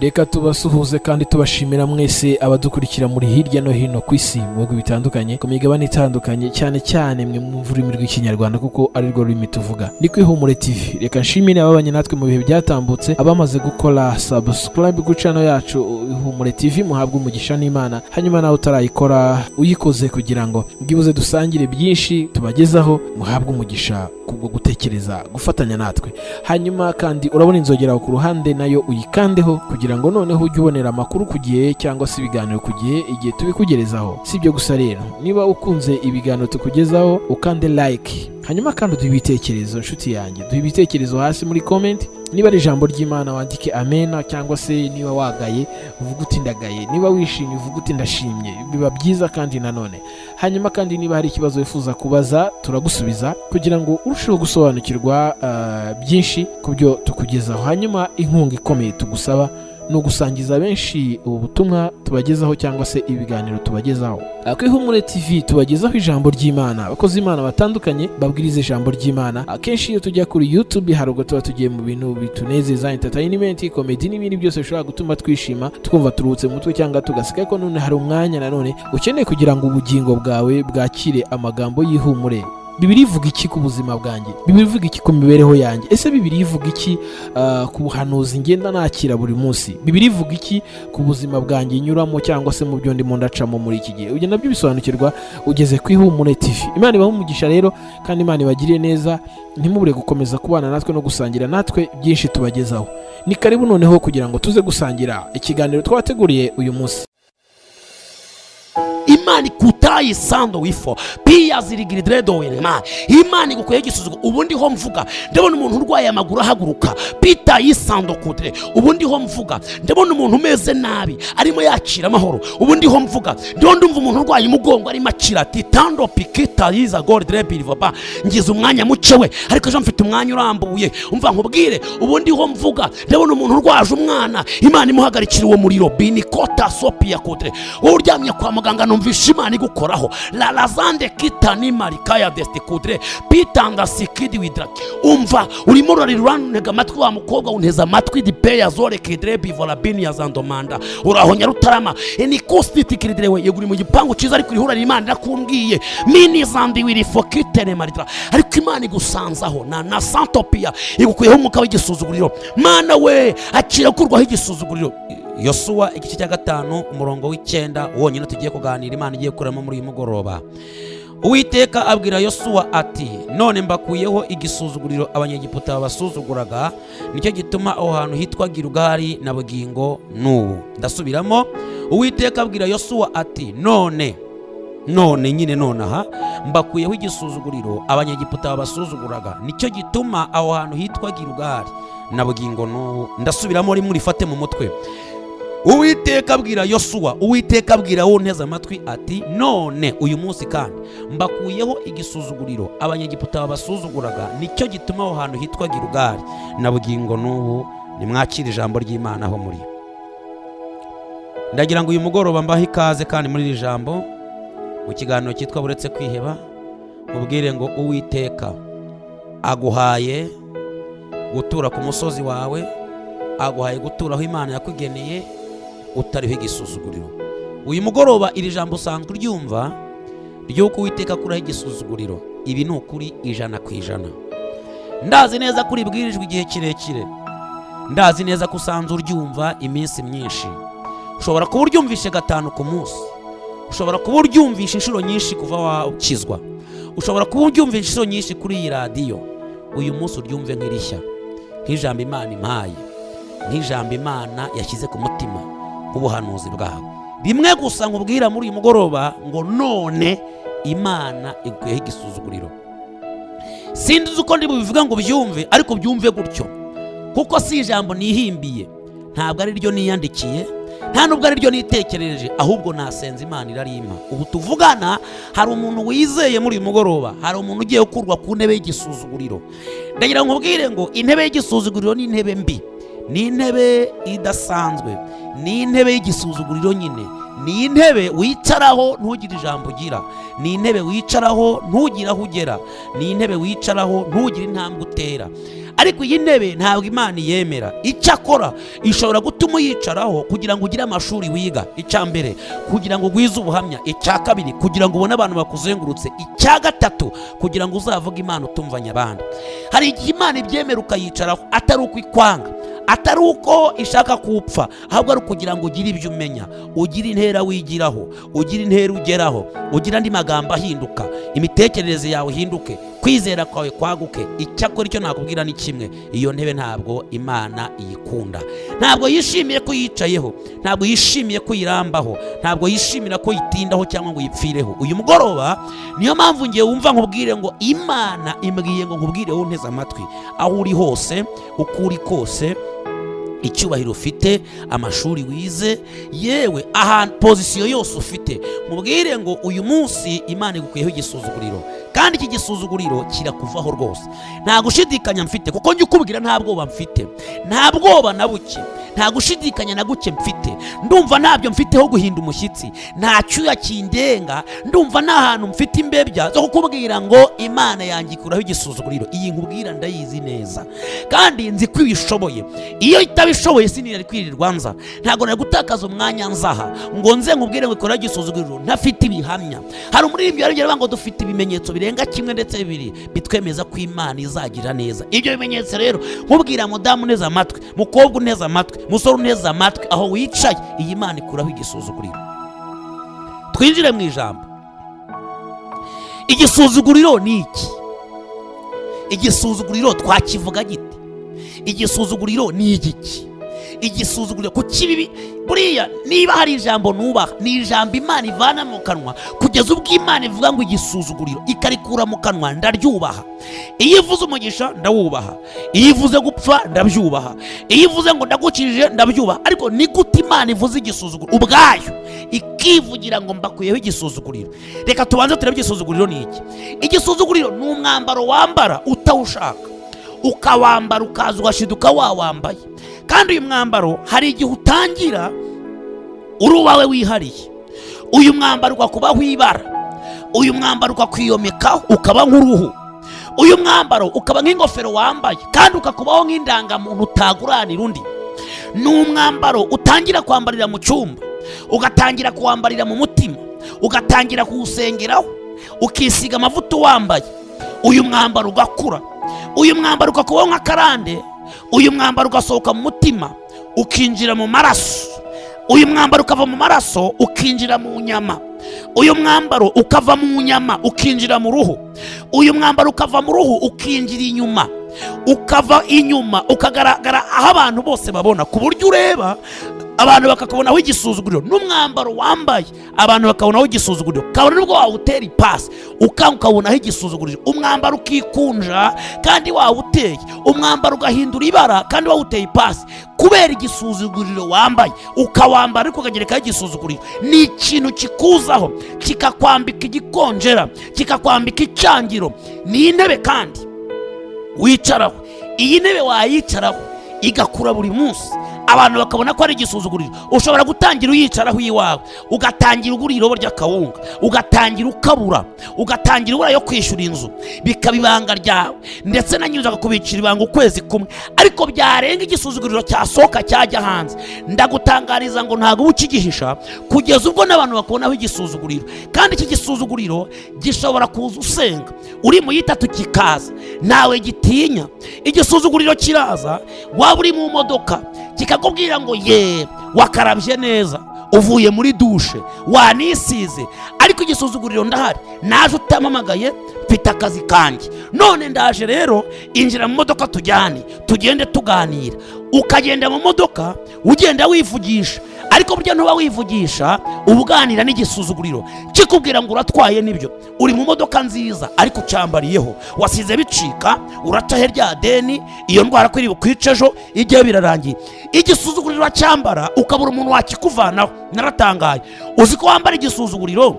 Reka tubasuhuze kandi tubashimira mwese abadukurikira muri hirya no hino ku isi, mu bihugu bitandukanye, ku migabane itandukanye, cyane cyane mwe mwumva ururimi rw'Ikinyarwanda, kuko ari rwo rurimi tuvuga. Ni ku Ihumure TV. Reka nshimire ababanye natwe mu bihe byatambutse, abamaze gukora subscribe ku channel yacu Ihumure TV, muhabwe umugisha n'Imana. Hanyuma nawe utarayikora, uyikoze kugira ngo bwibuze dusangire byinshi tubagezaho, muhabwe umugisha kubwo gutekereza gufatanya natwe. Hanyuma kandi urabona inzogera aho ku ruhande, nayo uyikandeho kugira ngo noneho ujye ubonera amakuru ku gihe cyangwa se ibiganiro ku gihe igihe tubikugerezaho. Si ibyo gusa rero, niba ukunze ibiganiro tukugezaho, ukande like, hanyuma kandi uduhe ibitekerezo. Inshuti yanjye, duhe ibitekerezo hasi muri comment. Niba ari ijambo ry'Imana, wandike amena, cyangwa se niba wagaye, uvuge uti "Ndagaye", niba wishimye, uvuge uti "Ndashimye". Biba byiza. Kandi nanone, hanyuma kandi niba hari ikibazo wifuza kubaza, turagusubiza kugira ngo urusheho gusobanukirwa byinshi ku byo tukugezaho. Hanyuma inkunga ikomeye tugusaba ni ugusangiza benshi ubu butumwa tubagezaho cyangwa se ibiganiro tubagezaho. Ku Ihumure TV tubagezaho ijambo ry'Imana, abakozi Imana batandukanye babwiriza ijambo ry'Imana. Akenshi iyo tujya kuri YouTube, hari ubwo tuba tugiye mu bintu bitunezeza, entertainment, comedy n'ibindi byose bishobora gutuma twishima, twumva turuhutse mu mutwe cyangwa tugaseka. Ariko none hari umwanya nanone ukeneye kugira ngo ubugingo bwawe bwakire amagambo y'ihumure. Bibiliya ivuga iki ku buzima bwanjye? Bibiliya ivuga iki ku mibereho yanjye? Ese Bibiliya ivuga iki ku buhanuzi ngenda nakira buri munsi? Bibiliya ivuga iki ku buzima bwanjye nyuramo cyangwa se mu byo ndimo ndacamo muri iki gihe? Ibyo nabyo bisobanukirwa ugeze ku Ihumure TV. Imana ibahe umugisha rero, kandi Imana ibagiriye neza. Ntimubure gukomeza kubana natwe no gusangira natwe byinshi tubagezaho. Ni karibu noneho kugira ngo tuze gusangira ikiganiro twabateguriye uyu munsi. Imana ikutaye sando wifo piya zirigiridiredo winema. Imana igukuyeho igisuzuguro. Ubu ndiho mvuga, ndabona umuntu urwaye amaguru ahaguruka pita yisando kudre. Ubu ndiho mvuga, ndabona umuntu umeze nabi arimo yakira amahoro. Ubu ndiho mvuga, ndiho ndumva umuntu urwaye umugongo arimo akira titando pikita yiza goridre birivoba. Ngize umwanya muke we, ariko ejo mfite umwanya urambuye. Umva nkubwire, ubu ndiho mvuga, ndabona umuntu urwaje umwana, Imana imuhagarikira uwo muriro binikota sopiya kudre. Wowe uryamye kwa muganga, numvisha Imana igukoraho la lazande kita ni marikaya desti kudre pitanda sikidi widra. Umva, urimo urarira, urantega amatwi. Wa mukobwa unteze amatwi, dipeya zore kidre bivora bini ya zandomanda. Uraho Nyarutarama enikositi kiridre we, yego uri mu gipangu cyiza, ariko urihura Imana irakumbwiye mini zandi wiri fokitene maritra, ariko Imana igusanzaho na santopia, igukuyeho umwuka w'igisuzuguriro. Mana we, akira gukurwaho igisuzuguriro. Yosuwa igice cya 5, umurongo wa 9 wonyine tugiye kuganira, Imana igiye gukoramo muri uyu mugoroba. Uwiteka abwira Yosuwa ati: "None mbakuyeho igisuzuguriro Abanyegiputa babasuzuguraga." Nicyo gituma aho hantu hitwa Gilugali na bugingo n'ubu. Ndasubiramo: Uwiteka abwira Yosuwa ati: "None nyine nonaha mbakuyeho igisuzuguriro Abanyegiputa babasuzuguraga." Nicyo gituma aho hantu hitwa Gilugali na bugingo n'ubu. Ndasubiramo rimwe, urifate mu mutwe. Uwiteka abwira Yosuwa, Uwiteka abwira wowe unteze amatwi ati: "None uyu munsi kandi mbakuyeho igisuzuguriro Abanyegiputa babasuzuguraga." Nicyo gituma aho hantu hitwa Gilugali na bugingo n'ubu. Nimwakire ijambo ry'Imana aho muri. Ndagira ngo uyu mugoroba mbahe ikaze kandi muri iri jambo, mu kiganiro cyitwa "Buretse Kwiheba", mubwire ngo Uwiteka aguhaye gutura ku musozi wawe, aguhaye gutura aho Imana yakugeneye, utariho igisuzuguriro. Uyu mugoroba iri jambo usanzwe uryumva ry'uko Uwiteka akuraho igisuzuguriro. Ibi ni ukuri 100%. Ndazi neza ko uribwirijwe igihe kirekire, ndazi neza ko usanzwe uryumva iminsi myinshi. Ushobora kuba uryumvishe gatanu ku munsi, ushobora kuba uryumvishe inshuro nyinshi kuva wakizwa, ushobora kuba uryumvishe inshuro nyinshi kuri iyi radiyo. Uyu munsi uryumve nk'irishya, nk'ijambo Imana impaye, nk'ijambo Imana yashyize ku mutima, nk'ubuhanuzi bwawe. Rimwe gusa nkubwira muri uyu mugoroba ngo: none Imana igukuyeho igisuzuguriro. Sinzi uko ndi bubivuga ngo byumve, ariko byumve gutyo, kuko si ijambo nihimbiye, ntabwo ari ryo niyandikiye, nta nubwo ari ryo nitekerereje, ahubwo nasenze Imana irarimpa. Ubu tuvugana hari umuntu wizeye muri uyu mugoroba, hari umuntu ugiye gukurwa ku ntebe y'igisuzuguriro. Ndagira ngo nkubwire ngo intebe y'igisuzuguriro ni intebe mbi, ni intebe idasanzwe, ni intebe y'igisuzuguriro nyine, ni intebe wicaraho ntugire ijambo ugira, ni intebe wicaraho ntugire aho ugera, ni intebe wicaraho ntugire intambwe utera. Ariko iyi ntebe ntabwo Imana iyemera. Icyakora ishobora gutuma uyicaraho kugira ngo ugire amashuri wiga. Icya mbere, kugira ngo ugwize ubuhamya. Icya kabiri, kugira ngo ubone abantu bakuzengurutse. Icya gatatu, kugira ngo uzavuge Imana utumvanye abandi. Hari igihe Imana ibyemera ukayicaraho, atari uko ikwanga, atari uko ishaka kupfa, ahubwo ari ukugira ngo ugire ibyo umenya, ugire intera wigiraho, ugire intera ugeraho, ugire andi magambo ahinduka, imitekerereze yawe ihinduke, kwizera kwawe kwaguke. Icyakora icyo nakubwira ni kimwe: iyo ntebe ntabwo Imana iyikunda. Ntabwo yishimiye ko uyicayeho, ntabwo yishimiye ko uyirambaho, ntabwo yishimira ko uyitindaho cyangwa ngo uyipfireho. Uyu mugoroba niyo mpamvu ngiye wumva nkubwire ngo Imana imbwiye ngo nkubwire, wowe unteze amatwi, aho uri hose, uko uri kose, icyubahiro ufite, amashuri wize, yewe ahantu position yose ufite, mubwire ngo uyu munsi Imana igukuyeho igisuzuguriro, kandi iki gisuzuguriro kirakuvaho rwose. Nta gushidikanya mfite, kuko njya ukubwira nta bwoba mfite, nta bwoba na buke, nta gushidikanya na guke mfite. Ndumva ntabyo mfiteho guhinda umushyitsi, nta cyuya kindenga. Ndumva nta hantu mfite imbebya zo kukubwira ngo Imana yanjye ikuraho igisuzuguriro. Iyi nkubwira ndayizi neza kandi nzi ko ibishoboye. Iyo itabishoboye sinari kwirirwa nza, ntabwo nari gutakaza umwanya nzaha ngo nze nkubwire ngo ikuraho igisuzuguriro ntafite ibihamya. Hari umuririmbyi wari ngo dufite ibimenyetso birenga kimwe ndetse bibiri bitwemeza ko Imana izagira neza. Ibyo bimenyetso rero nkubwira, mudamu uneze amatwi, mukobwa uneze amatwi, musore uneze amatwi, aho wicaye, iyi Mana ikuraho igisuzuguriro. Twinjire mu ijambo. Igisuzuguriro ni iki? Igisuzuguriro twakivuga gite? Igisuzuguriro ni igiki? Igisuzuguriro ku kibibi, buriya niba hari ijambo nubaha, ni ijambo Imana ivana mu kanwa. Kugeza ubwo Imana ivuga ngo igisuzuguriro, ikarikura mu kanwa, ndaryubaha. Iyo ivuze umugisha ndawubaha, iyo ivuze gupfa ndabyubaha, iyo ivuze ngo ndagukijije ndabyubaha. Ariko ni gute Imana ivuze igisuzuguriro ubwayo, ikivugira ngo mbakuyeho igisuzuguriro? Reka tubanze turebe igisuzuguriro ni iki. Igisuzuguriro ni umwambaro wambara utawushaka, ukawambara ukaza ugashiduka wawambaye. Kandi uyu mwambaro hari igihe utangira uri uwawe wihariye. Uyu mwambaro ukakubaho ibara, uyu mwambaro ukakwiyomekaho ukaba nk'uruhu, uyu mwambaro ukaba nk'ingofero wambaye, kandi ukakubaho nk'indangamuntu utaguranira undi. Ni umwambaro utangira kwambarira mu cyumba, ugatangira kuwambarira mu mutima, ugatangira kuwusengeraho, ukisiga amavuta uwambaye. Uyu mwambaro ugakura, uyu mwambaro ukakubaho nk'akarande, uyu mwambaro ugasohoka mu mutima ukinjira mu maraso, uyu mwambaro ukava mu maraso ukinjira mu nyama, uyu mwambaro ukava mu nyama ukinjira mu ruhu, uyu mwambaro ukava mu ruhu ukinjira inyuma, ukava inyuma ukagaragara aho abantu bose babona, ku buryo ureba abantu bakakubonaho igisuzuguriro. N'umwambaro wambaye abantu bakabonaho igisuzuguriro, kabone nubwo wawutera ipasi ukabonaho igisuzuguriro. Umwambaro ukikunja kandi wawuteye, umwambaro ugahindura ibara kandi wawuteye ipasi, kubera igisuzuguriro wambaye. Ukawambara ariko ukagerekaho igisuzuguriro. Ni ikintu kikuzaho kikakwambika igikonjera, kikakwambika icyangiro. Ni intebe kandi wicaraho. Iyi ntebe wayicaraho igakura buri munsi, abantu bakabona ko ari igisuzuguriro. Ushobora gutangira uyicaraho iwawe, ugatangira ugura irobo ry'akawunga, ugatangira ukabura, ugatangira ubura yo kwishyura inzu, bikaba ibanga ryawe, ndetse na nyir'inzu akakubikira ibanga ukwezi kumwe. Ariko byarenga igisuzuguriro cyasohoka cyajya hanze, ndagutangariza ngo ntabwo uba ukigihisha, kugeza ubwo n'abantu bakubonaho igisuzuguriro. Kandi iki gisuzuguriro gishobora kuza usenga uri mu yitatu kikaza, ntawe gitinya. Igisuzuguriro kiraza waba uri mu modoka kikakubwira ngo ye wakarabye neza, uvuye muri douche, wanisize, ariko igisuzuguriro ndahari, naje utampamagaye, mfite akazi kanjye, none ndaje rero, injira mu modoka tujyane, tugende tuganira. Ukagenda mu modoka ugenda wivugisha, ariko burya ntuba wivugisha, uba uganira n'igisuzuguriro kikubwira ngo uratwaye nibyo, uri mu modoka nziza, ariko ucyambariyeho wasize bicika, uracahe rya deni, iyo ndwara ko iri bukwice ejo, igihe birarangiye. Igisuzuguriro uracyambara ukabura umuntu wakikuvanaho. Naratangaye, uzi ko wambara igisuzuguriro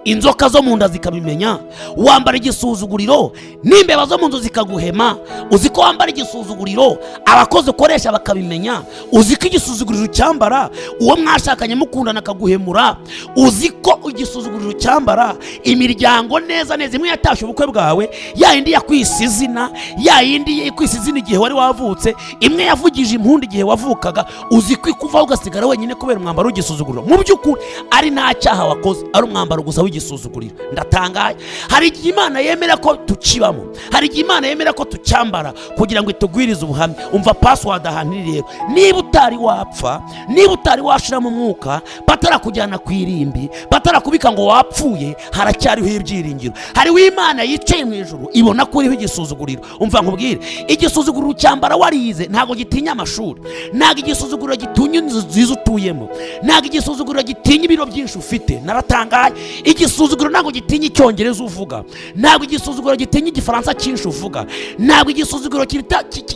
Inzoka zo mu nda zikabimenya. Wambara igisuzuguriro n'imbeba zo mu nzu zikaguhema. Uzi ko wambara igisuzuguriro abakozi ukoresha bakabimenya? Uzi ko igisuzuguriro cyambara uwo mwashakanye mukundana akaguhemura? Uzi ko igisuzuguriro cyambara imiryango neza neza, imwe yatashye ubukwe bwawe, ya yindi yakwise izina, ya yindi yakwise izina igihe wari wavutse, imwe yavugije impundu igihe wavukaga? Uzi ko ikuvaho ugasigara wenyine kubera umwambaro w'igisuzuguriro, mu by'ukuri ari nta cyaha wakoze, ari umwambaro gusa w'igisuzuguriro? Ndatangaye. Hari igihe Imana yemera ko tukibamo, hari igihe Imana yemera ko tucyambara kugira ngo itugwirize ubuhamya. Umva password ahantu iri rero: niba utari wapfa, niba utari washiramo umwuka, batarakujyana ku irimbi, batarakubika ngo wapfuye, haracyariho ibyiringiro. Hariho Imana yicaye mu ijuru ibona ko uriho igisuzuguriro. Umva nkubwire, igisuzuguriro cyambara warize ntabwo gitinya amashuri, ntabwo igisuzuguriro gitinya inzu nziza utuyemo, ntabwo igisuzuguriro gitinya ibiro byinshi ufite. Naratangaye. Igisuzuguriro ntabwo gitinya Icyongereza uvuga, ntabwo igisuzuguriro gitinya Igifaransa cyinshi uvuga, ntabwo igisuzuguriro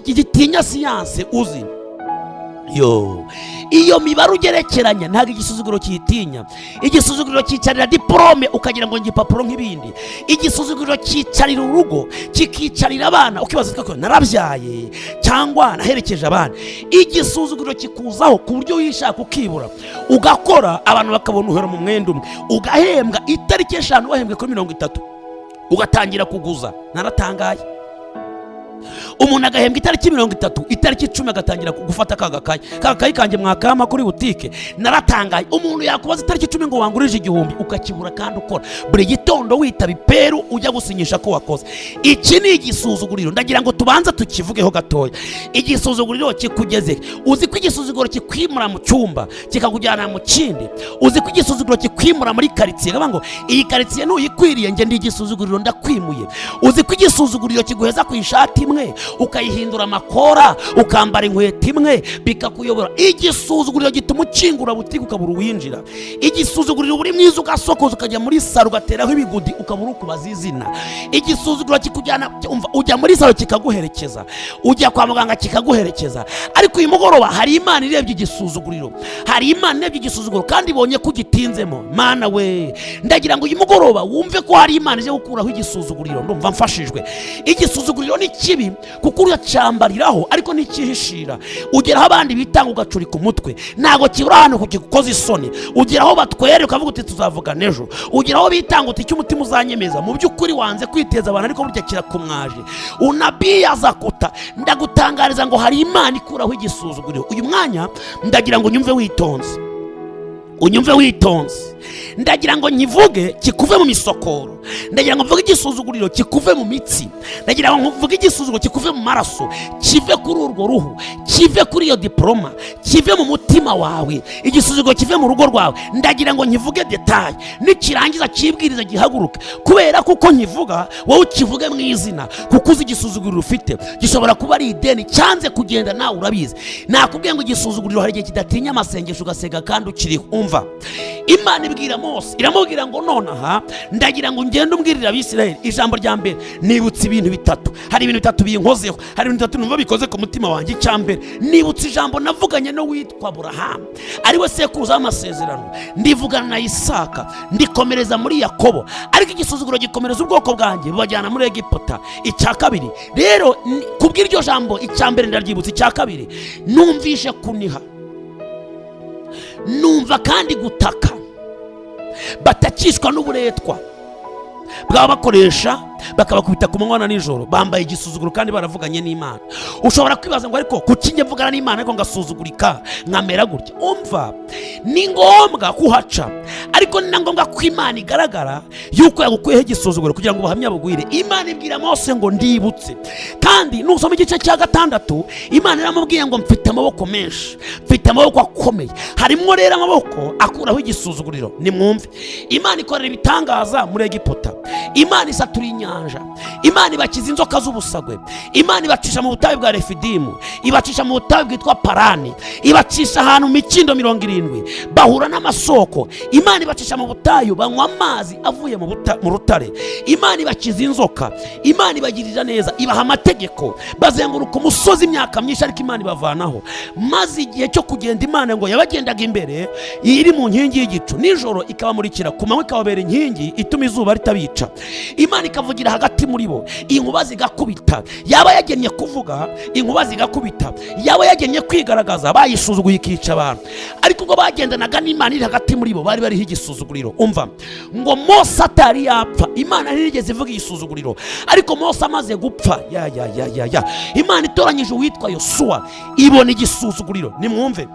gitinya siyanse uzi. Yo iyo mibare ugerekeranya, ntabwo igisuzuguro kiyitinya. Igisuzuguriro cyicarira diporome ukagira ngo ni igipapuro nk'ibindi. Igisuzuguriro cyicarira urugo, kikicarira abana, ukibaza ko narabyaye cyangwa naherekeje abana. Igisuzuguriro kikuzaho ku buryo wishaka ukibura, ugakora abantu bakabona uhera mu mwenda umwe, ugahembwa itariki 5, wahembwe kuri 30 ugatangira kuguza. Naratangaye. Umuntu agahembwa itariki 30, itariki 10 agatangira gufata ka gakayi, ka gakayi kanjye mwakama kuri butike. Naratangaye. Umuntu yakubaza itariki 10 ngo wangurije 1000, ukakibura kandi ukora buri gitondo witaba iperu ujya gusinyisha ko wakoze. Iki ni igisuzuguriro. Ndagira ngo tubanze tukivugeho gatoya. Igisuzuguriro kikugeze. Uzi ko igisuzuguriro kikwimura mu cyumba kikakujyana mu kindi? Uzi ko igisuzuguriro kikwimura muri karitsiye, kavuga ngo iyi karitsiye ntuyikwiriye, njye ndi igisuzuguriro, ndakwimuye? Uzi ko igisuzuguriro kiguheza ku ishati imwe ukayihindura amakora, ukambara inkweto imwe bikakuyobora? Igisuzuguriro gituma ukingura butike ukabura uwinjira. Igisuzuguriro uba uri mwiza ugasokoza, ukajya muri saro ugateraho ibigudi, ukabura ukubaza izina. Igisuzuguriro kikujyana, umva, ujya muri saro kikaguherekeza, ujya kwa muganga kikaguherekeza. Ariko uyu mugoroba hari Imana irebye igisuzuguriro, hari Imana irebye igisuzuguriro kandi ibonye ko ugitinzemo. Mana we, ndagira ngo uyu mugoroba wumve ko hari Imana ije gukuraho igisuzuguriro. Ndumva mfashijwe. Igisuzuguriro ni kibi kuko uracyambariraho ariko ntikihishira. Ugera aho abandi bitanga ugacurika umutwe, ntabwo kibura ahantu kukigukoza isoni. Ugera aho batwereka ukavuga uti tuzavugana ejo. Ugera aho bitanga uti icyo umutima uzanyemeza. Mu by'ukuri wanze kwiteza abantu, ariko burya kirakumwaje unabiyazakuta. Ndagutangariza ngo hari Imana ikuraho igisuzuguriro. Uyu mwanya ndagira ngo unyumve witonze, unyumve witonze. Ndagira ngo nkivuge kikuve mu misokoro, ndagira ngo mvuge igisuzuguriro kikuve mu mitsi, ndagira ngo mvuge igisuzuguriro kikuve mu maraso, kive kuri urwo ruhu, kive kuri iyo diporoma, kive mu mutima wawe, igisuzuguriro kive mu rugo rwawe. Ndagira ngo nkivuge détail, nikirangiza cyibwiriza gihaguruke, kubera kuko nkivuga wowe ukivuge mu izina, kuko uzi igisuzuguriro ufite. Gishobora kuba ari ideni cyanze kugenda, nawe urabizi. Nakubwiye ngo igisuzuguriro hari igihe kidatinya amasengesho, ugasenga kandi ukiriho. Umva, Imana ibwira Mose, iramubwira ngo nonaha ndagira ngo ngende umbwirire Abisirayeli. Ijambo rya mbere, nibutse ibintu bitatu. Hari ibintu bitatu binkozeho, hari ibintu bitatu numva bikoze ku mutima wanjye. Icya mbere, nibutse ijambo navuganye no witwa Aburahamu, ari we sekuruza w'amasezerano, ndivugana na Isaka, ndikomereza muri Yakobo, ariko igisuzuguro gikomereza ubwoko bwanjye bubajyana muri Egiputa. Icya kabiri rero, kubw'iryo jambo, icya mbere ndaryibutse. Icya kabiri, numvishe kuniha, numva kandi gutaka batakishwa n'uburetwa bwaba bakoresha, bakabakubita ku manywa na nijoro, bambaye igisuzuguro kandi baravuganye n'Imana. Ushobora kwibaza ngo ariko kuki njye mvugana n'Imana ariko ngasuzugurika nkamera gutya? Umva, ni ngombwa kuhaca, ariko ni na ngombwa ko Imana igaragara yuko yagukuyeho igisuzuguro kugira ngo ubuhamya bugwire. Imana ibwira Mose ngo ndibutse. Kandi nusoma igice cya 6, Imana iramubwiye ngo mfite amaboko menshi, mfite amaboko akomeye. Harimo rero amaboko akuraho igisuzuguriro. Nimwumve, Imana ikorera ibitangaza muri Egiputa, Imana isatura inyanja. inyanja, Imana ibakiza inzoka z'ubusagwe, Imana ibacisha mu butayu bwa Refidimu, ibacisha mu butayu bwitwa Parani, ibacisha ahantu mu mikindo 70, bahura n'amasoko. Imana ibacisha mu butayu, banywa amazi avuye mu rutare. Imana ibakiza inzoka, Imana ibagirira neza, ibaha amategeko, bazenguruka umusozi imyaka myinshi, ariko Imana ibavanaho. Maze igihe cyo kugenda, Imana ngo yabagendaga imbere iri mu nkingi y'igicu nijoro ikabamurikira, ku manywa ikababera inkingi ituma izuba ritabica. Imana ikavugira hagati muri bo, inkuba zigakubita. Yaba yagennye kuvuga, inkuba zigakubita. Yaba yagennye kwigaragaza, bayisuzuguye ikica abantu. Ariko ubwo bagendanaga n'Imana iri hagati muri bo, bari bariho igisuzuguriro. Umva ngo Mose atari yapfa, Imana ntiyigeze ivuga igisuzuguriro, ariko Mose amaze gupfa, ya ya ya ya ya, Imana itoranyije uwitwa Yosuwa, ibona igisuzuguriro. Nimwumve,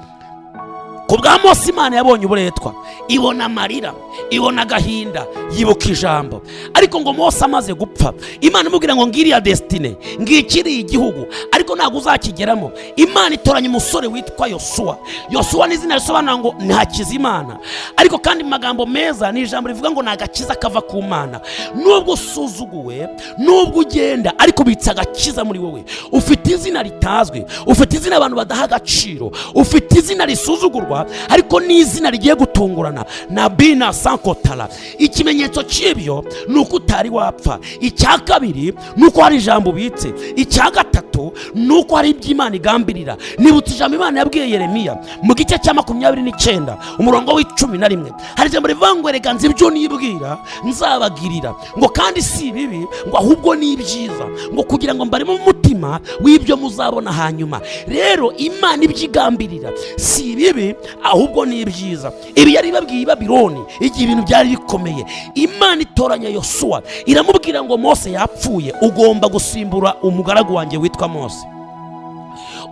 ku bwa Mose Imana yabonye uburetwa, ibona amarira, ibona agahinda, yibuka ijambo. Ariko ngo Mose amaze gupfa, Imana imubwira ngo ngiriya destinée, ngikiriye igihugu, ariko ntabwo uzakigeramo. Imana itoranya umusore witwa Yosuwa. Yosuwa ni izina risobanura ngo ntakiza Imana, ariko kandi mu magambo meza ni ijambo rivuga ngo ni agakiza kava ku Mana. Nubwo usuzuguwe, nubwo ugenda, ariko ubitse agakiza muri wowe. Ufite izina ritazwi, ufite izina abantu badaha agaciro, ufite izina risuzugurwa, ariko ni izina rigiye gutungurana na bina sankotara. Ikimenyetso cy'ibyo ni uko utari wapfa. Icya kabiri ni uko hari ijambo ubitse. Icya gatatu ni uko hari ibyo Imana igambirira. Nibutse ijambo Imana yabwiye Yeremiya mu gice cya 29, umurongo wa 11. Hari ijambo rivuga ngo erega nzi ibyo nibwira nzabagirira, ngo kandi si ibibi, ngo ahubwo ni ibyiza, ngo kugira ngo mbaremo umutima w'ibyo muzabona hanyuma. Rero Imana ibyo igambirira si ibibi, ahubwo ni ibyiza. Ibi yari ibabwiye i Babironi igihe ibintu byari bikomeye. Imana itoranya Yosuwa, iramubwira ngo Mose yapfuye, ugomba gusimbura umugaragu wanjye witwa Mose.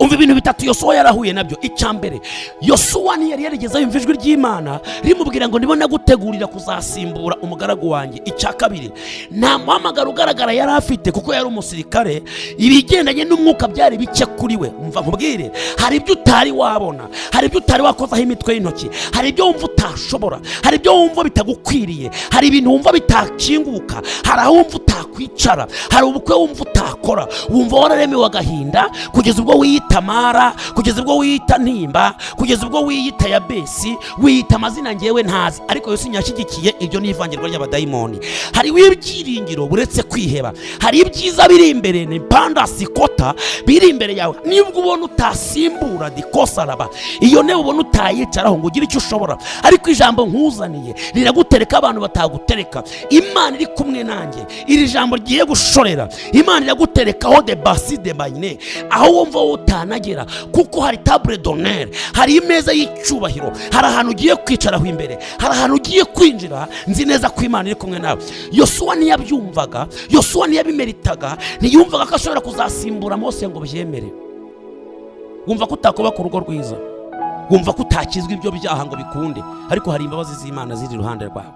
Umva ibintu bitatu Yosuwa yarahuye nabyo. Icya mbere, Yosuwa ntiyari yarigeze yumva ijwi ry'Imana rimubwira ngo ndimo nagutegurira kuzasimbura umugaragu wanjye. Icya kabiri, nta muhamagaro ugaragara yari afite, kuko yari umusirikare, ibigendanye n'umwuka byari bike kuri we. Mva nkubwire, hari ibyo utari wabona, hari ibyo utari wakozaho imitwe y'intoki, hari ibyo wumva utashobora, hari ibyo wumva bitagukwiriye, hari ibintu wumva bitakinguka, hari aho wumva utakwicara, hari ubukwe wumva utakora, wumva wararemewe agahinda, kugeza ubwo wiyita Mara, kugeza ubwo wiyita Ntimba, kugeza ubwo wiyita Yabesi, wiyita amazina ngewe ntazi, ariko yose nyashyigikiye. Ibyo ni ivangirwa ry'abadayimoni. Hariho ibyiringiro buretse kwiheba, hari ibyiza biri imbere, ni panda sikota biri imbere yawe. Nibwo ubona utasimbura dikosaraba iyo ntebe, ubona utayicaraho ngo ugire icyo ushobora, ariko ijambo nkuzaniye riragutereka abantu batagutereka. Imana iri kumwe nanjye, iri jambo rigiye gushorera. Imana iraguterekaho de basi de mayine, aho wumva wowe utanagera, kuko hari table d'honneur, hari imeza y'icyubahiro, hari ahantu ugiye kwicaraho imbere, hari ahantu ugiye kwinjira. Nzi neza ko Imana iri kumwe nawe. Yosuwa ntiyabyumvaga, Yosuwa ntiyabimeritaga, ntiyumvaga ko ashobora kuzasimbura Mose ngo byemere. Wumva ko utakubaka urugo rwiza, wumva ko utakizwa ibyo byaha ngo bikunde, ariko hari imbabazi z'Imana ziri iruhande rwawe.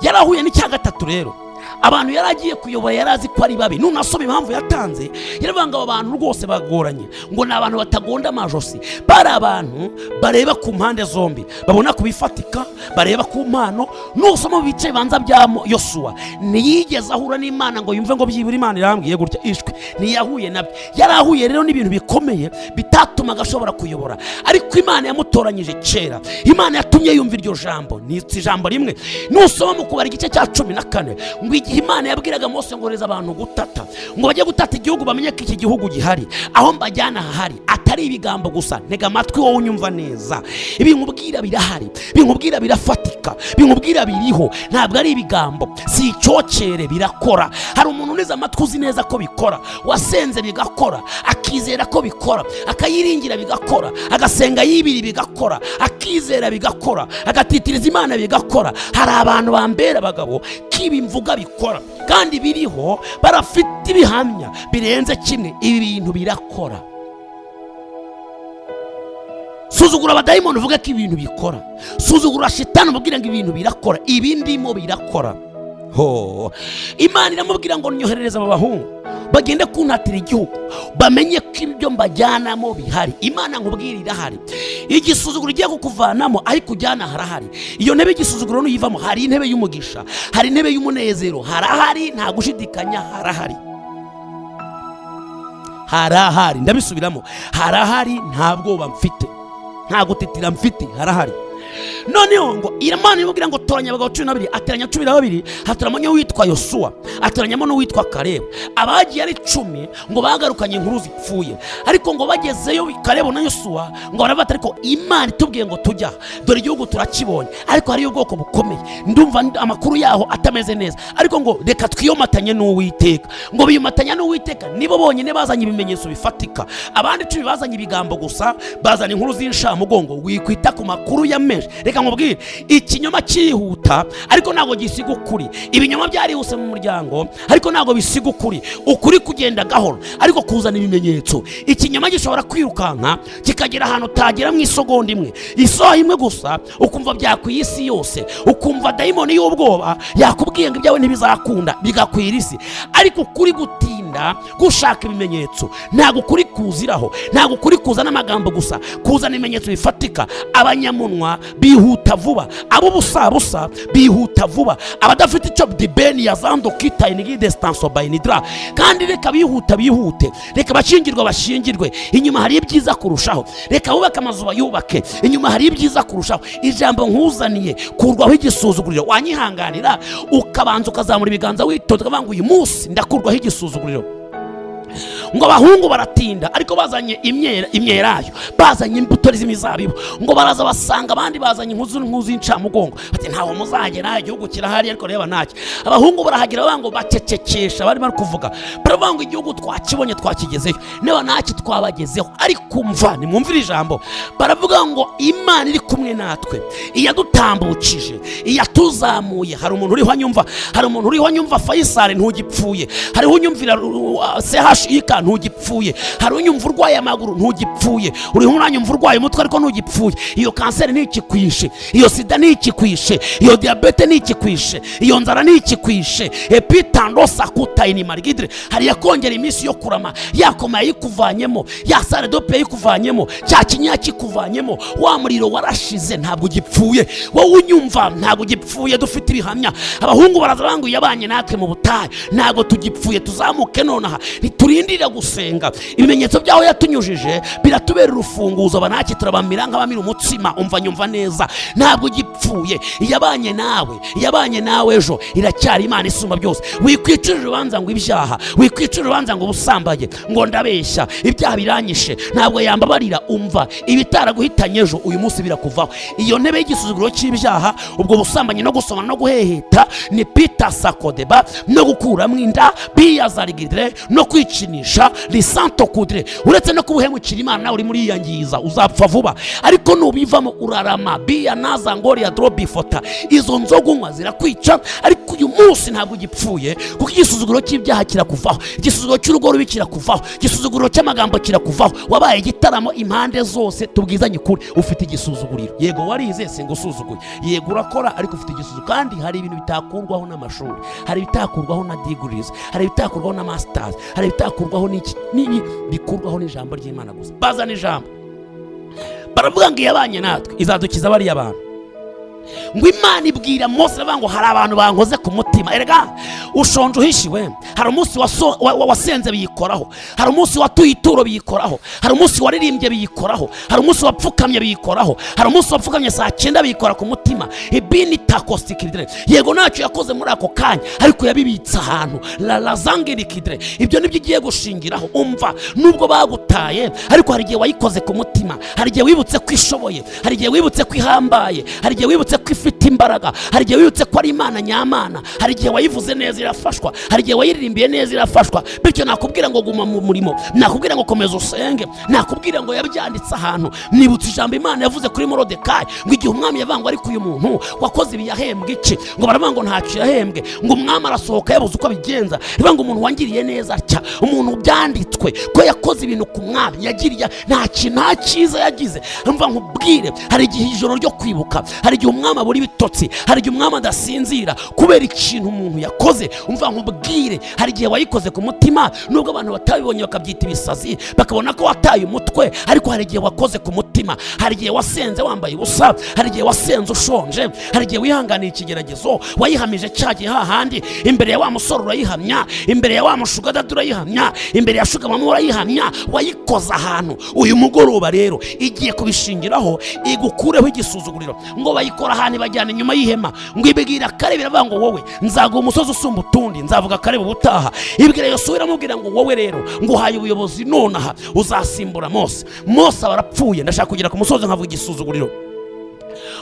Yarahuye n'icya gatatu rero, abantu yari agiye kuyobora yari azi ko ari babi. Nunasoma impamvu yatanze, yaravuga ngo aba bantu rwose bagoranye, ngo ni abantu batagonda amajosi. Bari abantu bareba ku mpande zombi, babona ku bifatika, bareba ku mpano. Nusoma mu bice bibanza bya Yosuwa, ntiyigeze ahura n'Imana ngo yumve ngo byibura Imana irambwiye gutya. Ishwe ntiyahuye nabyo. Yari ahuye rero n'ibintu bikomeye bitatumaga ashobora kuyobora, ariko Imana yamutoranyije kera. Imana yatumye yumva iryo jambo, ni ijambo rimwe. Nusoma mu Kubara igice cya 14, ngo igihe Imana yabwiraga Mose ngo reza abantu gutata, ngo bajye gutata igihugu, bamenye ko iki gihugu gihari, aho mbajyana hahari, atari ibigambo gusa. Ntega amatwi wowe unyumva neza, ibinkubwira birahari, binkubwira birafatika, binkubwira biriho, ntabwo ari ibigambo, si icyokere, birakora. Hari umuntu uneze amatwi uzi neza ko bikora, wasenze bigakora, akizera ko bikora, akayiringira bigakora, agasenga yibiri bigakora, akizera bigakora, agatitiriza Imana bigakora. Hari abantu bambera abagabo k'ibi mvuga bikora kandi biriho, barafite ibihamya birenze kimwe. Ibi bintu birakora. Suzugura abadayimoni uvuge ko ibintu bikora, suzugura shitani umubwire ngo ibintu birakora, ibi ndimo birakora. Ho, Imana iramubwira ngo nyoherereze aba bahungu bagende kuntatira igihugu, bamenye ko ibyo mbajyanamo bihari. Imana nkubwira irahari. Igisuzuguro igiye kukuvanamo ariko ujyana harahari. Iyo ntebe igisuzuguro nuyivamo, hari intebe y'umugisha, hari intebe y'umunezero, harahari, nta gushidikanya, harahari, harahari. Ndabisubiramo, harahari, nta bwoba mfite, nta gutitira mfite, harahari. Noneho ngo Imana imubwira ngo toranya abagabo 12. Ateranya 12, hatoranyamo n'uwitwa Yosuwa, atoranyamo n'uwitwa Karebu. Abagiye ari 10 ngo bagarukanye inkuru zipfuye, ariko ngo bagezeyo Karebu na Yosuwa ngo baravuga ati: "Ariko Imana itubwiye ngo tujya, dore igihugu turakibonye, ariko hariyo ubwoko bukomeye, ndumva amakuru yaho atameze neza, ariko ngo reka twiyomatanye n'Uwiteka." Ngo biyomatanya n'Uwiteka, nibo bonyine bazanye ibimenyetso bifatika. Abandi 10 bazanye ibigambo gusa, bazana inkuru z'inshamugongo. Wikwita ku makuru ya menshi. Reka nkubwire, ikinyoma cyihuta ariko ntabwo gisiga ukuri. Ibinyoma byarihuse mu muryango ariko ntabwo bisiga ukuri. Ukuri kugenda gahoro ariko kuzana ibimenyetso. Ikinyoma gishobora kwirukanka kikagera ahantu utagera mu isogonda imwe, isaha imwe gusa, ukumva byakwiye isi yose, ukumva dayimoni y'ubwoba yakubwiye ngo ibyawe ntibizakunda, bigakwira isi. Ariko ukuri gutinda gushaka ibimenyetso. Ntabwo ukuri kuziraho, ntabwo ukuri kuzana amagambo gusa, kuzana ibimenyetso bifatika. Abanyamunwa bihuta vuba, ab'ubusabusa bihuta vuba, abadafite icyo dibeni ya zando kita inigide stanso bayinidra. Kandi reka bihuta bihute, reka bashyingirwe bashyingirwe, inyuma hari ibyiza kurushaho. Reka bubake amazu bayubake, inyuma hari ibyiza kurushaho. Ijambo nkuzaniye, kurwaho igisuzuguriro. Wanyihanganira ukabanza ukazamura ibiganza witonze, ukavuga ngo: "Uyu munsi ndakurwaho igisuzuguriro." Ngo abahungu baratinda, ariko bazanye imyelayo, bazanye imbuto z'imizabibu. Ngo baraza basanga abandi bazanye inkuru z'incamugongo, bati: "Ntaho muzagera, igihugu kirahari, ariko reba ntacyo." Abahungu barahagera, bavuga ngo bacecekesha bari bari kuvuga, baravuga ngo: "Igihugu twakibonye, twakigezeyo, niba ntacyo twabagezeho." Ariko umva, nimwumvire ijambo, baravuga ngo: "Imana iri kumwe natwe, iyadutambukije, iyatuzamuye." Hari umuntu uriho anyumva? Hari umuntu uriho anyumva? Fayisari, ntugipfuye. Hariho unyumvira? CHIK, ntugipfuye. Hari unyumva urwaye amaguru? Ntugipfuye. Uriho uranyumva urwaye umutwe, ariko ntugipfuye. Iyo kanseri ntikikwishe, iyo sida ntikikwishe, iyo diyabete ntikikwishe, iyo nzara ntikikwishe. Epitandosa kutayini marigidire, hari yakongera iminsi yo kurama. Yakoma yayikuvanyemo, ya saredope yayikuvanyemo, cya kinya yakikuvanyemo, wa muriro warashize, ntabwo ugipfuye. Wowe unyumva, ntabwo ugipfuye, dufite ibihamya. Abahungu baraza bangu: "Yabanye natwe mu butayu, ntabwo tugipfuye, tuzamuke nonaha, ntiturindira gusenga. Ibimenyetso by'aho yatunyujije biratubera urufunguzo, banaki turabamira nk'abamira umutsima." Umva, nyumva neza, ntabwo ugipfuye. Iyabanye nawe, iyabanye nawe ejo, iracyari Imana isumba byose. Wikwicira urubanza ngo ibyaha, wikwicira urubanza ngo ubusambaye, ngo ndabeshya, ibyaha biranyishe, ntabwo yambabarira. Umva, ibitaraguhitanye ejo, uyu munsi birakuvaho. Iyo ntebe y'igisuzuguriro cy'ibyaha, ubwo busambanyi no gusomana no guheheta ni pita sakodeba no gukuramo inda biyazarigidre no kwikinisha lisanto kudre, uretse no kubuhemukira Imana, nawe urimo uriyangiza, uzapfa vuba. Ariko nubivamo urarama. Biya naza ngoriya drobifota, izo nzoga unywa zirakwica, ariko uyu munsi ntabwo ugipfuye, kuko igisuzuguro cy'ibyaha kirakuvaho, igisuzuguro cy'urugo rubi kirakuvaho, igisuzuguriro cy'amagambo kirakuvaho. Wabaye igitaramo impande zose. Tubwizanye ukuri, ufite igisuzuguriro. Yego warize, singusuzuguye, yego urakora, ariko ufite igisuzuguriro. Kandi hari ibintu bitakurwaho n'amashuri, hari ibitakurwaho na degrees, hari ibitakurwaho na masters, hari ibitakurwaho n'iki n'ibi, bikurwaho n'ijambo ry'Imana gusa. Bazana ijambo, baravuga ngo: "Iyabanye natwe izadukiza bariya bantu." Ngo Imana ibwira Mose, iravuga ngo: "Hari abantu bankoze ku mutima." Erega ushonje uhishiwe. Hari umunsi wasenze biyikoraho, hari umunsi watuye ituro biyikoraho, hari umunsi waririmbye biyikoraho, hari umunsi wapfukamye biyikoraho, hari umunsi wapfukamye saa 9 biyikora ku mutima. Ibini takositikidire, yego ntacyo yakoze muri ako kanya, ariko yabibitse ahantu larazangirikidire. Ibyo nibyo igiye gushingiraho. Umva, nubwo bagutaye, ariko hari igihe wayikoze ku mutima, hari igihe wibutse ko ishoboye, hari igihe wibutse ko ihambaye, hari igihe wibutse ko ifite imbaraga, hari igihe wibutse ko ari Imana nyamana, hari igihe wayivuze neza irafashwa, hari igihe wayiririmbiye neza irafashwa. Bityo nakubwira ngo guma mu murimo, nakubwira ngo komeza usenge, nakubwira ngo yabyanditse ahantu. Nibutse ijambo Imana yavuze kuri Morodekayi, ngo igihe umwami yavuga ngo: "Ariko uyu muntu wakoze ibi yahembwe iki?" Ngo baravuga ngo ntacyo yahembwe. Ngo umwami arasohoka yabuze uko abigenza, rivuga ngo: "Umuntu wangiriye neza atya, umuntu byanditswe ko yakoze ibintu ku mwami yagiriye, nta kintu, nta cyiza yagize." Mva nkubwire, hari igihe ijoro ryo kwibuka, hari igihe umwami Umwami abura ibitotsi, hari igihe umwami adasinzira kubera ikintu umuntu yakoze. Umva nkubwire, hari igihe wayikoze ku mutima, nubwo abantu batabibonye bakabyita ibisazi, bakabona ko wataye umutwe, ariko hari igihe wakoze ku mutima. Hari igihe wasenze wambaye ubusa, hari igihe wasenze ushonje, hari igihe wihanganiye ikigeragezo, wayihamije cya gihe hahandi imbere ya wa musore urayihamya, imbere ya wa mu sugar daddy urayihamya, imbere ya sugar mama urayihamya, wayikoze ahantu. Uyu mugoroba rero igiye kubishingiraho igukureho igisuzuguriro. Ngo bayikora ahantu, ibajyana inyuma y'ihema, ngo ibwira Kalebu, iravuga ngo: "Wowe nzaguha umusozi usumba utundi." Nzavuga Kalebu ubutaha. Ibwira Yosuwa, iramubwira ngo: "Wowe rero nguhaye ubuyobozi nonaha, uzasimbura Mose." Mose aba arapfuye. Ndashaka kugera ku musozi nkavuga igisuzuguriro.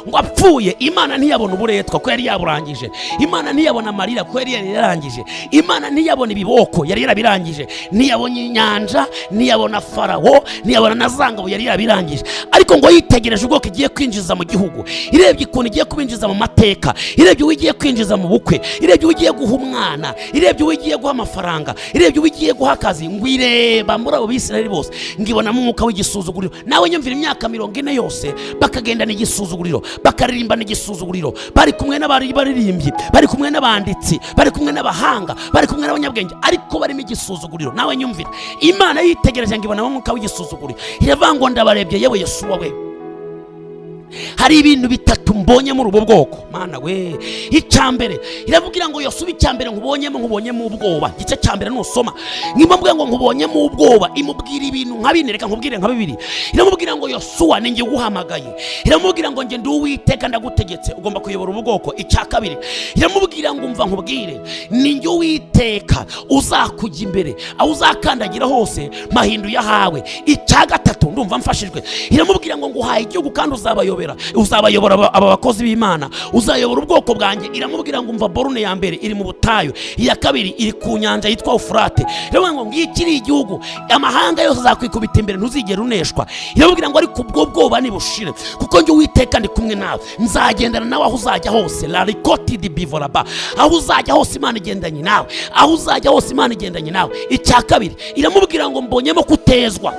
Ngo apfuye, Imana ntiyabona uburetwa ko yari yaburangije, Imana ntiyabona amarira ko yari yarangije, Imana ntiyabona ibiboko, yari yarabirangije, ntiyabona inyanja, ntiyabona Farawo, ntiyabona na za ngabo, yari yarabirangije. Ariko ngo yitegereje ubwoko igiye kwinjiza mu gihugu, irebye ukuntu igiye kubinjiza mu mateka, irebye uwo igiye kwinjiza mu bukwe, irebye uwo igiye guha umwana, irebye uwo igiye guha amafaranga, irebye uwo igiye guha akazi, ngo ireba muri abo Bisirayeli bose, ngo ibonamo umwuka w'igisuzuguriro. Nawe nyumvira, imyaka 40 yose bakagendana igisuzuguriro, bakaririmbana igisuzuguriro, bari kumwe n'abari baririmbyi, bari kumwe n'abanditsi, bari kumwe n'abahanga, bari kumwe n'abanyabwenge, ariko barimo igisuzuguriro. Nawe nyumvira, Imana yitegereje ngo ibonamo umwuka w'igisuzuguriro, iravuga ngo: "Ndabarebye, yewe Yosuwa we, hari ibintu bitatu mbonye muri ubu bwoko." Mana we! Icya mbere, iravugira ngo: "Yosuwa, icya mbere nkubonyemo, nkubonyemo ubwoba." Igice cya mbere nusoma, nimubwira ngo nkubonyemo ubwoba, imubwira ibintu nka bine, reka nkubwire nka bibiri. Iramubwira ngo: "Yosuwa, ni njye uguhamagaye." Iramubwira ngo: "Njye ndi Uwiteka, ndagutegetse, ugomba kuyobora ubu bwoko." Icya kabiri, iramubwira ngo: "Umva nkubwire, ni njye Uwiteka uzakujya imbere, aho uzakandagira hose mpahinduye ahawe." Icya gatatu, ndumva mfashijwe, iramubwira ngo: "Nguhaye igihugu kandi uzabayobera, uzabayobora aba bakozi b'Imana, uzayobora ubwoko bwanjye." Iramubwira ngo: "Umva, borne ya mbere iri mu butayu, iya kabiri iri ku nyanja yitwa Ufurate." Iramubwira ngo: "Ngiki iri igihugu, amahanga yose azakwikubita imbere, ntuzigere uneshwa." Iramubwira ngo: "Ariko ubwo bwoba nibushire, kuko njye Uwiteka ndi kumwe nawe, nzagendana nawe aho uzajya hose." Larikoti di bivoraba, aho uzajya hose Imana igendanye nawe, aho uzajya hose Imana igendanye nawe. Icya kabiri, iramubwira ngo: "Mbonyemo kutezwa,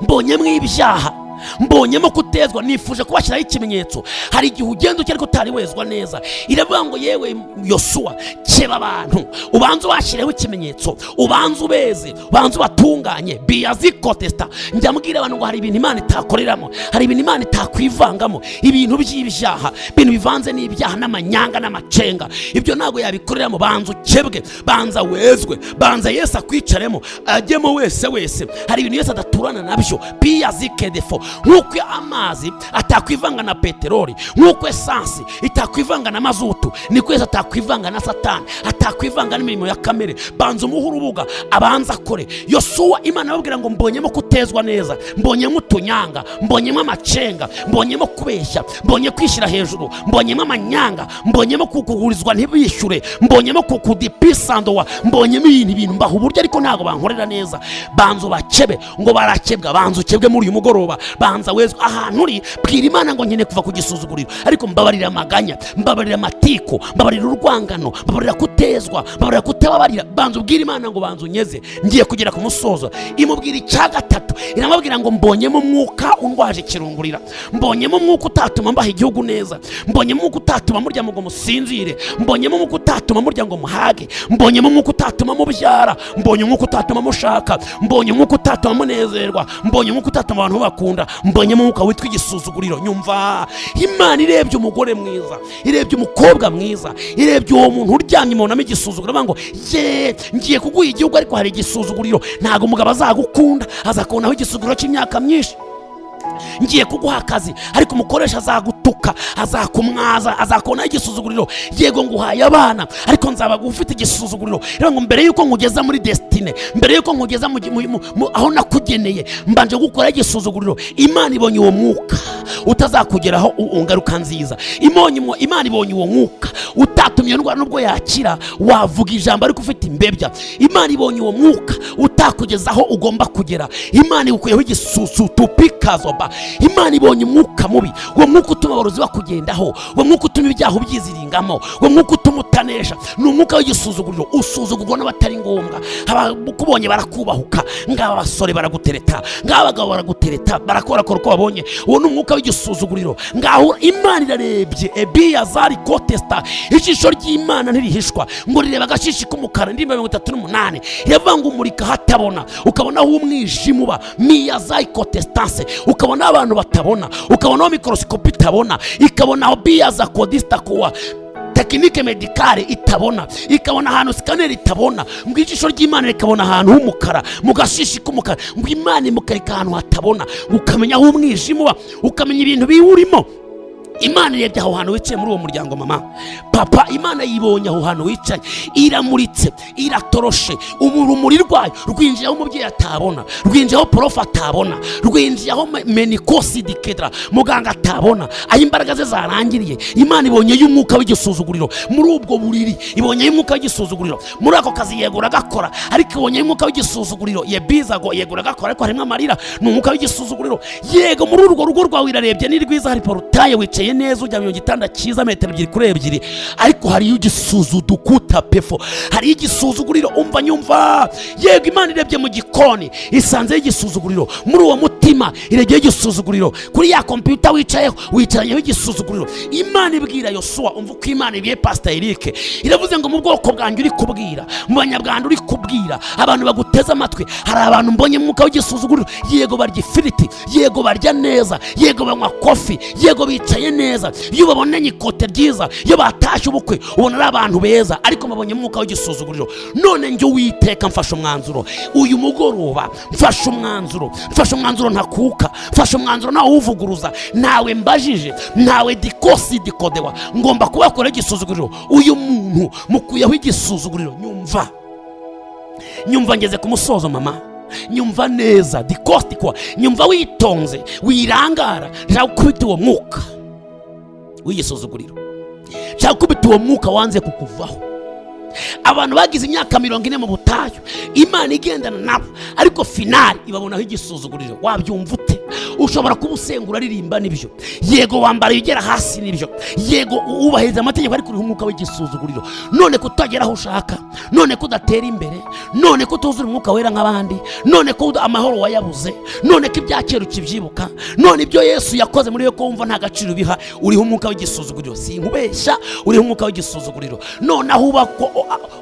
mbonyemo ibyaha, mbonyemo kutezwa, nifuje kubashyiraho ikimenyetso." Hari igihe ugenda utya ariko utari wezwa neza. Iravuga ngo: "Yewe Yosuwa, keba abantu, ubanze ubashyireho ikimenyetso, ubanze ubeze, ubanze ubatunganye." Biyazikotesita. Njya mbwira abantu ngo hari ibintu Imana itakoreramo, hari ibintu Imana itakwivangamo, ibintu by'ibyaha, ibintu bivanze n'ibyaha n'amanyanga n'amacenga, ibyo ntabwo yabikoreramo. Banza ukebwe, banza wezwe, banza Yesu akwicaremo, ajyemo wese wese. Hari ibintu Yesu adaturana nabyo, piyazikedefo. Nk'uko amazi atakwivanga na peteroli, nk'uko esansi itakwivanga na mazutu, niko Yesu atakwivanga na Satani, atakwivanga n'imirimo ya kamere. Banza umuhe urubuga, abanza akore. Yosuwa, Imana ababwira ngo: "Mbonyemo kutezwa neza, mbonyemo utunyanga, mbonyemo amacenga, mbonyemo kubeshya, mbonye kwishyira hejuru, mbonyemo amanyanga, mbonyemo kukugurizwa ntibishyure, mbonyemo kukudipisandowa, mbonyemo ibintu ibintu mbaha uburyo ariko ntabwo bankorera neza. Banza ubakebe." Ngo barakebwa. Banza ukebwe muri uyu mugoroba, banza wezwe. Ahantu uri, bwira Imana ngo: "Nkeneye kuva ku gisuzuguriro, ariko mbabarira amaganya, mbabarira amatiku, mbabarira urwangano, mbabarira kutezwa, mbabarira kutababarira." Banza ubwire Imana ngo: "Banza unyeze." Ngiye kugera ku musozo. Imubwira icya gatatu, iramubwira ngo: "Mbonyemo umwuka undwaje ikirungurira, mbonyemo umwuka utatuma mbaha igihugu neza, mbonyemo umwuka utatuma murya ngo musinzire, mbonyemo umwuka utatuma murya ngo muhage, mbonyemo umwuka utatuma mubyara, mbonye umwuka utatuma mushaka, mbonye umwuka utatuma munezerwa, mbonye umwuka utatuma abantu bakunda, mbonyemo umwuka witwa igisuzuguriro." Nyumva, Imana irebye umugore mwiza, irebye umukobwa mwiza, irebye uwo muntu uryamye, imubonamo igisuzuguriro. Bavuga ngo: "Ye, ngiye kuguha igihugu, ariko hari igisuzuguriro. Ntabwo umugabo azagukunda, azakubonaho igisuzuguriro cy'imyaka myinshi. Ngiye kuguha akazi, ariko umukoresha azagutuka, azakumwaza, azakubonaho igisuzuguriro. Yego, nguhaye abana, ariko nzaba ufite igisuzuguriro." Rero ngo mbere yuko nkugeza muri destinée, mbere yuko nkugeza aho nakugeneye, mbanje gukora igisuzuguriro. Imana ibonye uwo mwuka utazakugeraho ngaruka nziza. Imana ibonye uwo mwuka utatumye iyo ndwara nubwo yakira wavuga ijambo ariko ufite imbebya. Imana ibonye uwo mwuka utakugezaho ugomba kugera. Imana igukuyeho igisusu tupikazoba. Papa, Imana ibonye umwuka mubi, uwo mwuka utuma abarozi bakugendaho, uwo mwuka utuma ibyaha ubyiziringamo, uwo mwuka utuma utanesha. Ni umwuka w'igisuzuguriro, usuzugurwa n'abatari ngombwa. Abakubonye barakubahuka, ngaba abasore baragutereta, ngaba abagabo baragutereta, barakorakora uko babonye. Uwo ni umwuka w'igisuzuguriro. Ngaho Imana irarebye ebiya zari kotesita. Ijisho ry'Imana ntirihishwa ngo rireba agashishi k'umukara. Indirimbo 38 iravuga ngo umurika hatabona, ukabona aho umwijima uba, miya zayi kotestanse, ukabona aho abantu batabona, ukabona aho mikorosikopi itabona, ikabona aho biya za kodisita kuwa technique médicale itabona, ikabona ahantu scanner itabona. Ngo ijisho ry'Imana rikabona ahantu h'umukara, mu gashishi k'umukara. Ngo Imana imukarika ahantu hatabona, ukamenya aho umwijima uba, ukamenya ibintu biwurimo. Imana irebye aho hantu wicaye muri uwo muryango. Mama, papa, Imana yibonye aho hantu wicaye, iramuritse, iratoroshe. Urumuri rwayo rwinjiye aho umubyeyi atabona, rwinjiye aho prof atabona, rwinjiye aho menikosi dikedra muganga atabona, aho imbaraga ze zarangiriye. Imana ibonye y'umwuka w'igisuzuguriro muri ubwo buriri, ibonye y'umwuka w'igisuzuguriro muri ako kazi. Yegura agakora, ariko ibonye y'umwuka w'igisuzuguriro. Yebizago yegura agakora, ariko harimo amarira, ni umwuka w'igisuzuguriro. Yego, muri urwo rugo rwawe irarebye, ni rwiza, hari portail, wicaye neza, ujya mu gitanda cyiza, metero 2 kuri 2, ariko hariyo igisuzudukuta pefo, hariyo igisuzuguriro. Umva, nyumva. Yego, Imana irebye mu gikoni, isanzeho igisuzuguriro. Muri uwo mutima irebyeho igisuzuguriro. Kuri ya kompiyuta wicayeho, wicaranyeho igisuzuguriro. Imana ibwira Yosuwa, umva uko Imana ibwiye Pasita Eric, iravuze ngo mu bwoko bwanjye uri kubwira, mu Banyarwanda uri kubwira, abantu baguteze amatwi, hari abantu mbonye mu mwuka w'igisuzuguriro. Yego barya ifiriti, yego barya neza, yego banywa coffee, yego bicaye neza, iyo babonanye ikote ryiza, iyo batashye ubukwe ubona ari abantu beza, ariko mbabonye mu mwuka w'igisuzuguriro. None njye Uwiteka mfashe umwanzuro uyu mugoroba, mfashe umwanzuro, mfashe umwanzuro ntakuka, mfashe umwanzuro ntawuvuguruza, ntawe mbajije, ntawe dikosi dikodewa. Ngomba kubakuraho igisuzuguriro. Uyu muntu mukuyeho igisuzuguriro. Nyumva, nyumva, ngeze ku musozo. Mama, nyumva neza, dikostikwa, nyumva witonze, wirangara. Nshaka gukubita uwo mwuka w'igisuzuguriro, nshaka gukubita uwo mwuka wanze kukuvaho. Abantu bagize imyaka 40 mu butayu, Imana igendana nabo, ariko finale ibabonaho igisuzuguriro. Wabyumva ute? Ushobora kuba usenga, uraririmba, nibyo. Yego, wambara ugera hasi, nibyo. Yego, wubahiriza amategeko, ariko uriho umwuka w'igisuzuguriro. None kutagera aho ushaka, none ko udatera imbere, none ko utuzura Umwuka Wera nk'abandi, none ko amahoro wayabuze, none ko ibya kera ukibyibuka, none ibyo Yesu yakoze muri yo ko wumva nta gaciro ubiha, uriho umwuka w'igisuzuguriro. Sinkubeshya, uriho umwuka w'igisuzuguriro. None aho uba ko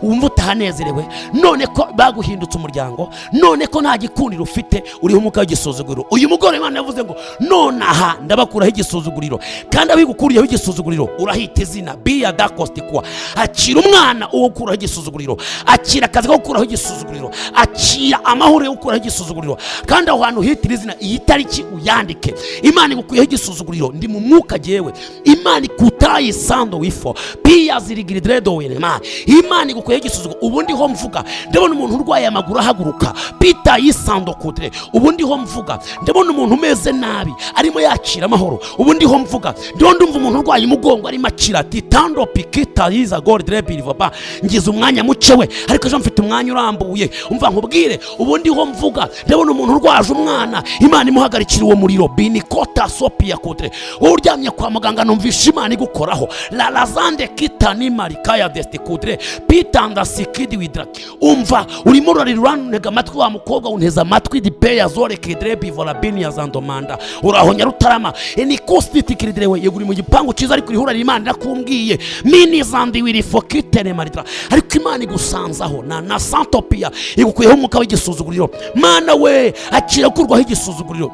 wumva utahanezerewe, none ko baguhindutse umuryango, none ko nta gikundiro ufite, uriho umwuka w'igisuzuguriro. Uyu mugore, Imana yavuze ngo nonaha ndabakuraho igisuzuguriro, kandi abigukuriyeho igisuzuguriro urahita izina biya dakostikwa. Akira umwana uwo gukuraho igisuzuguriro, akira akazi ko gukuraho igisuzuguriro, akira amahoro yo gukuraho igisuzuguriro. Kandi aho hantu hitira izina, iyi tariki uyandike. Imana igukuyeho igisuzuguriro. Ndi mu mwuka jyewe. Imana ikutaye sando wifo piya zirigiridiredo werema. Imana igukuyeho igisuzuguriro. Ubu ndiho mvuga, ndabona umuntu urwaye amaguru ahaguruka, pita yisando kudre. Ubu ndiho mvuga, ndabona umuntu umeze nabi arimo yakira amahoro. Ubu ndiho mvuga, ndiho ndumva umuntu urwaye umugongo arimo akira, titando pikita yiza goridre birivoba. Ngize umwanya muke we, ariko ejo mfite umwanya urambuye. Umva nkubwire, ubu ndiho mvuga, ndabona umuntu urwaje umwana, Imana imuhagarikira uwo muriro, binikota sopiya kudre. Wowe uryamye kwa muganga, numvisha Imana igukoraho, la lazande kita ni marikaya desti kudre pitanda sikidi widra. Umva, urimo urarira, urantega amatwi. Wa mukobwa unteze amatwi, dipeya zore kidre bivora bini ya zandomanda, uraho Nyarutarama, enikositi kiridre we. Yego, uri mu gipangu cyiza, ariko uriho urarira. Imana irakumbwiye mini zandi wiri fokitene maritra, ariko Imana igusanzaho na santopia, igukuyeho umwuka w'igisuzuguriro. Mana we, akira gukurwaho igisuzuguriro,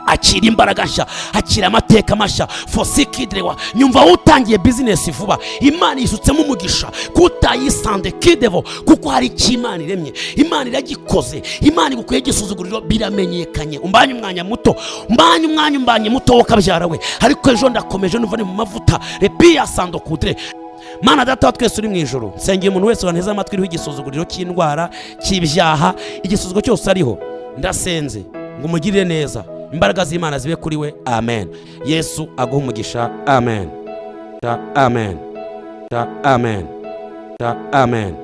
akira imbaraga nshya, akira amateka mashya, fosikidrewa. Nyumva, wowe utangiye business vuba, Imana yisutsemo umugisha kutayisande kidevo, kuko hari icyo Imana iremye, Imana iragikoze. Imana igukuye igisuzuguriro, biramenyekanye. Umbanye umwanya muto, umbanye umwanya, umbanye muto wo kabyara we, ariko ejo ndakomeje, numva ni mu mavuta repiya sando kudre. Mana Data wa twese uri mu ijuru, nsengeye umuntu wese wanteze amatwi uriho igisuzuguriro cy'indwara, cy'ibyaha, igisuzuguro cyose ariho, ndasenze ngo umugirire neza, imbaraga z'Imana zibe kuri we. Amen. Yesu aguhe umugisha. Amen, amen, amen, amen.